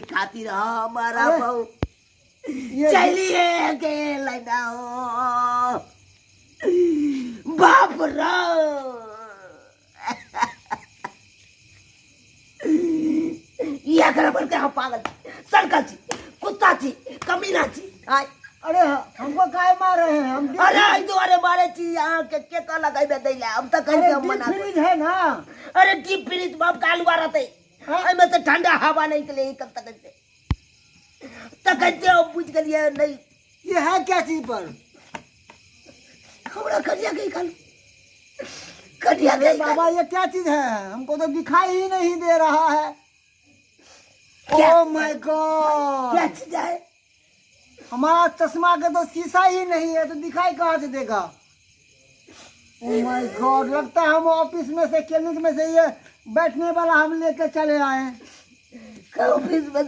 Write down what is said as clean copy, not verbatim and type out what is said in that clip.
खातिर हमारा अरे। बहु ये चलिए गेल ना हो। बाप रो इएह करे बोलके हम पागल छी, सड़कल छी, कुत्ता छी, कमीना छी। आय। अरे हमको काय मार रहे हैं हम? अरे एहि दुआरे मारे छी अहाँके, के कहलक एहिमे दै लए? हम तऽ कहै अरे छी हम डीप मना करू। फ्रिज है ना। अरे डीप फ्रिज बाप का आलू रहतै? हाँ। एहिमे से ठंडा हवा नहीं निकले कब तक से तखन से हम बुझि गेलियै नहीं। ये है क्या चीज पर? हमरा करिया गई कल करिया अरे गई। बाबा, ये क्या चीज है? हमको तो दिखाई ही नहीं दे रहा है। क्या? ओ my God, क्या चीज है? हमारा चश्मा का तो शीशा ही नहीं है, तो दिखाई कहाँ से देगा? ओ my God, लगता है हम ऑफिस में से, क्लिनिक में से ये बैठने वाला हम लेके चले आए हैं। ऑफिस में।